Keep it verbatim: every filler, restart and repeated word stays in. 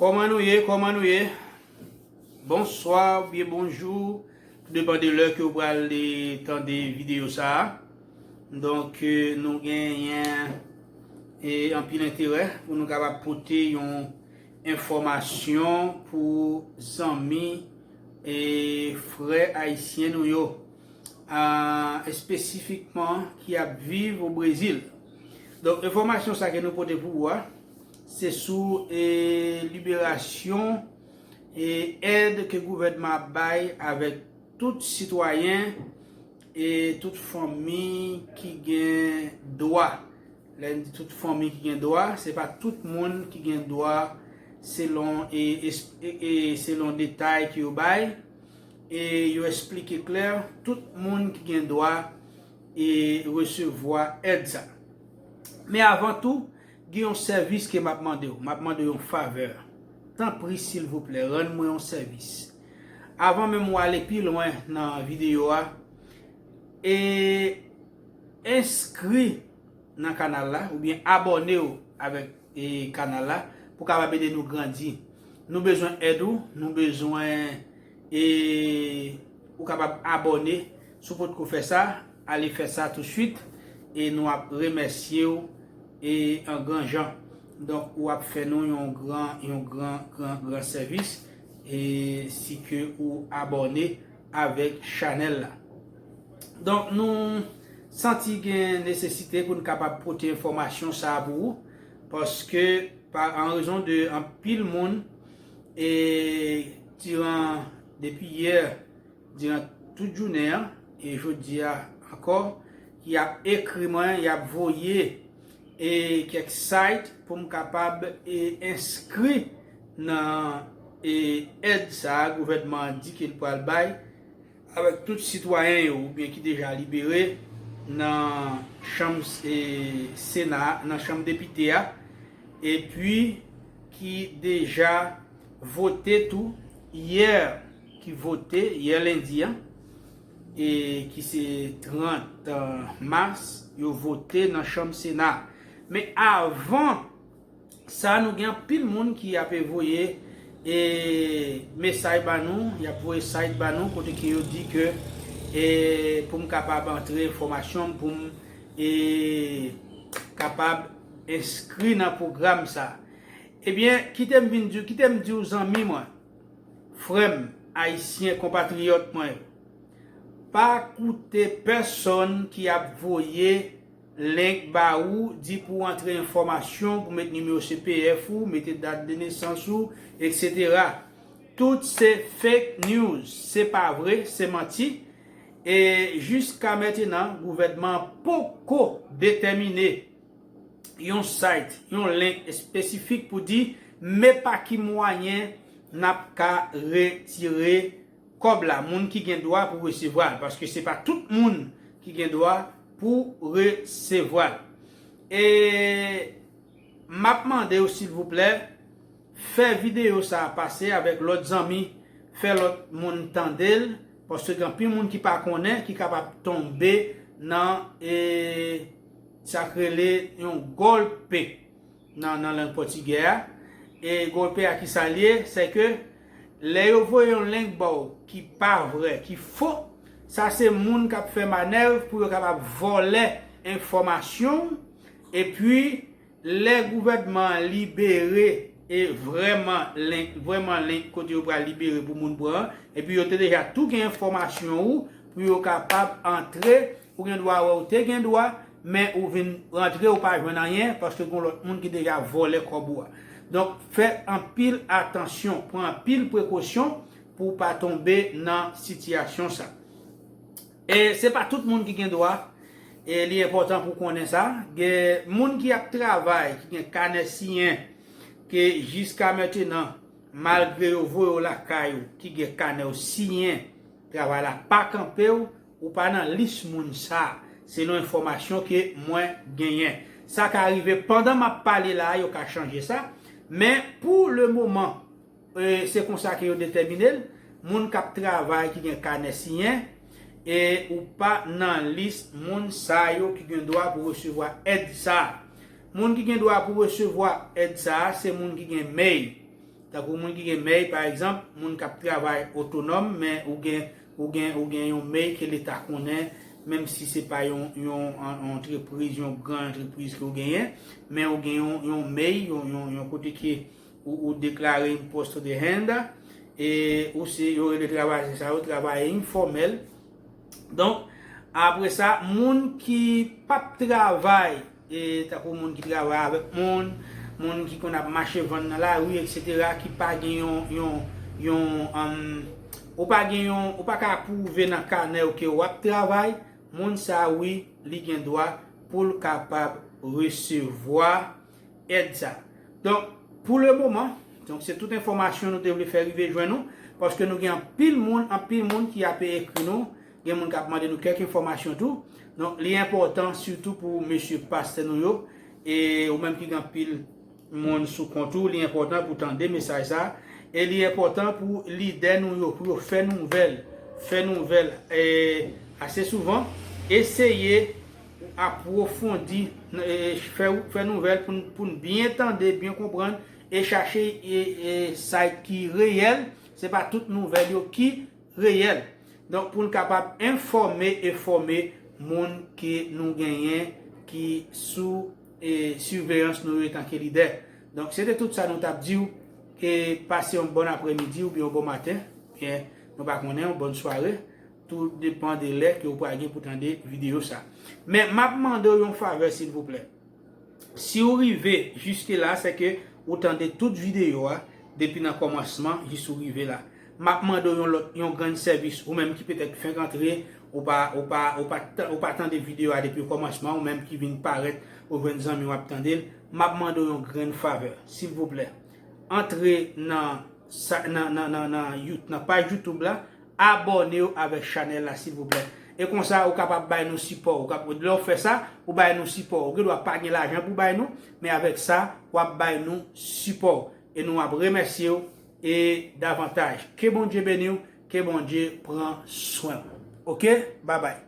Kòman nou ye? Kòman nou ye? Bonswa oubyen bonjou, tou depan de lè ke w pral, eh, tande videyo sa a. Donk, eh, nou genyen, eh, anpil enterè pou nou kapab pote yon enfòmasyon pou zanmi e frè ayisyen nou yo, ah, espesifikman ki ap viv o Brezil. Donk, enfòmasyon sa ke nou pote pou ou a, se sou, eh, liberasyon e èd ke gouvènman ap bay avèk tout sitwayen e tout fanmi ki gen dwa. Lè n di tout fanmi ki gen dwa, se pa tout moun ki gen dwa selon, e, es- e, e selon detay ke yo bay, e yo esplike klè, tout moun ki gen dwa e resevwa èd sa. Men avan tou, gen yon sèvis ke m ap mande w. M ap mande w yon favè. Tanpri, silvouplè, rann mwen yon sèvis. Avan menm w ale pi lwen nan videyo a, e enskri nan kanal la, oubyen abòne w avèk, e, kanal la, pou kapab ede nou grandi. Nou bezwen èd ou, nou bezwen, e, ou kapab abòne. Si w potko fè sa, ale fè sa tousuit, e nou ap remèsye w, e, an gran jan. Donk, ou ap fè nou yon gran, yon gran, gran, gran sèvis, e si ke ou abòne avèk chanèl la. Donk, nou santi gen nesesite pou n kapab pote enfòmasyon sa a pou ou, paske pa, an rezon de anpil moun, e diran, depi yè, diran tout jounen an, e jodi a ankò, y ap ekri mwen, y ap voye, e kèk site pou m kapab, e enskri nan, e èd sa a gouvènman an di ke l pral bay avèk tout sitwayen yo, oubyen ki deja libere nan chanm, e Sena, nan chanm depite a, epi ki deja vote tou yè, ki vote yè lendi an, e ki se trant mas, yo vote nan chanm Sena. Men avan sa, nou gen anpil moun ki ap voye, e, mesaj ba nou, y ap voye site ba nou, kote ke yo di ke, e, pou m kapab antre enfòmasyon m, pou m, e, kapab enskri nan pwogram sa. Ebyen, kite m vin di w, kite m di w, zanmi mwen, frè m, ayisyen, konpatriyòt mwen yo, pa koute pèsonn ki ap voye link ba ou, di pou w antre enfòmasyon, pou w met nimewo C P F ou, mete dat de nesans ou, etsetera. Tout se fake news, se pa vre, se manti. E jiska mentenan, gouvènman an poko detèmine yon site, yon link espesifik pou di, men pa ki mwayen n ap ka retire kòb la, moun ki gen dwa pou resevwa l, paske se pa tout moun ki gen dwa pou resevwa l. E m ap mande w, silvouplè, fè videyo sa a pase avèk lòt zanmi, fè lòt moun tande l, paske gen anpil moun ki pa konnen, ki kapab tonbe nan, e, sa k rele yon golpe nan, nan lang pòtigè a. E golpe a, ki sa l ye? Se ke lè yo voye yon link ba w ki pa vrè, ki fo, sa se moun k ap fè manèv pou yo kapab vòlè enfòmasyon w. Epi, lè gouvènman an libere, e vrèman link, vrèman link kote yo pral libere pou moun pran an, epi yo te deja tou gen enfòmasyon ou, pou yo kapab antre, ou gen dwa wè ou te gen dwa, men ou vin rantre, ou pa jwenn anyen, paske gen lòt moun ki deja vòlè kòb ou a. Donk, fè anpil atansyon, pran anpil prekosyon pou w pa tonbe nan sitiyasyon sa. E se pa tout moun ki gen dwa, e li enpòtan pou konnen sa. Gen moun ki ap travay, ki gen kanè siyen, ke jiska mentenan, malgre yo voye w lakay ou, ki gen kanè w siyen, travay la pa kanpe w, ou pa nan lis moun sa, selon enfòmasyon ke mwen genyen. Sa ka rive pandan m ap pale la, yo ka chanje sa, men pou le moman, e, se konsa ke yo detèmine l, moun k ap travay ki gen kanè siyen, e ou pa nan lis moun sa yo ki gen dwa pou resevwa èd sa. Moun ki gen dwa pou resevwa èd sa, se moun ki gen mèy. Tankou moun ki gen mèy, pa egzanp, moun k ap travay otonòm, men ou gen, ou gen, ou gen yon mèy ke leta konnen, menm si se pa yon, yon an- antrepriz, yon gran antrepriz ke w genyen, men ou gen yon, yon mèy, yon, yon, yon kote ke ou, ou deklare imposto de renda, e ou se, yo rele travay sa yo travay enfòmèl. Donk, apre sa, moun ki p ap travay, e tankou moun ki travay avèk moun, moun ki konn ap mache vann nan lari, eksetera, ki pa gen yon, yon, yon, um, ou pa gen yon, ou pa ka pwouve nan kanè w ke w ap travay, moun sa, wi, li gen dwa pou l kapab resevwa èd sa. Donk, pou le moman, donk, se tout enfòmasyon nou te vle fè rive jwenn nou, paske nou gen anpil moun, anpil moun ki ape ekri nou, gen moun k ap mande nou kèk enfòmasyon tou. Donk, li enpòtan sitou pou mesye pastè nou yo, e ou menm ki gen anpil moun sou kont ou, li enpòtan pou tande mesaj sa, e li enpòtan pou lidè nou yo, pou yo fè nouvèl, fè nouvèl, e ase souvan, eseye apwofondi, e fè, fè nouvèl pou n, pou n byen tande, byen konprann, e chache, e, e sa ki reyèl, se pa tout nouvèl yo ki reyèl. Donk, pou n kapab enfòme e fòme moun ke nou genyen ki sou, e, siveyans nou yo etanke lidè. Donk, se te tout sa nou t ap di w, e pase yon bòn aprèmidi oubyen yon bon maten, byen, nou pa konnen, yon bòn sware, tou depan de lè ke w pral gen pou tande videyo sa. Men, m ap mande w yon favè, silvouplè. Si w rive jiske la, se ke ou tande tout videyo a, depi nan kòmansman jis ou rive la. M ap mande w yon lòt, yon grenn sèvis, ou menm ki petèt fenk antre, ou pa, ou pa, ou pa, ta- ou pa tande videyo a depi kòmansman, ou menm ki vin parèt, ou jwenn zanmi w ap tande l, m ap mande w yon grenn favè, silvouplè. Antre nan, sa- nan, nan, nan, nan, You- nan paj YouTube la, abòne w avèk chanèl la, silvouplè. E konsa, ou kapab bay nou sipò. Ou kap- lè w fè sa, ou bay nou sipò. Ou gen dwa pa gen lajan pou bay nou, men avèk sa, w ap bay nou sipò. E nou ap remèsye w e davantaj. Ke Bondye beni w, ke Bondye pran swen w. Oke? Babay.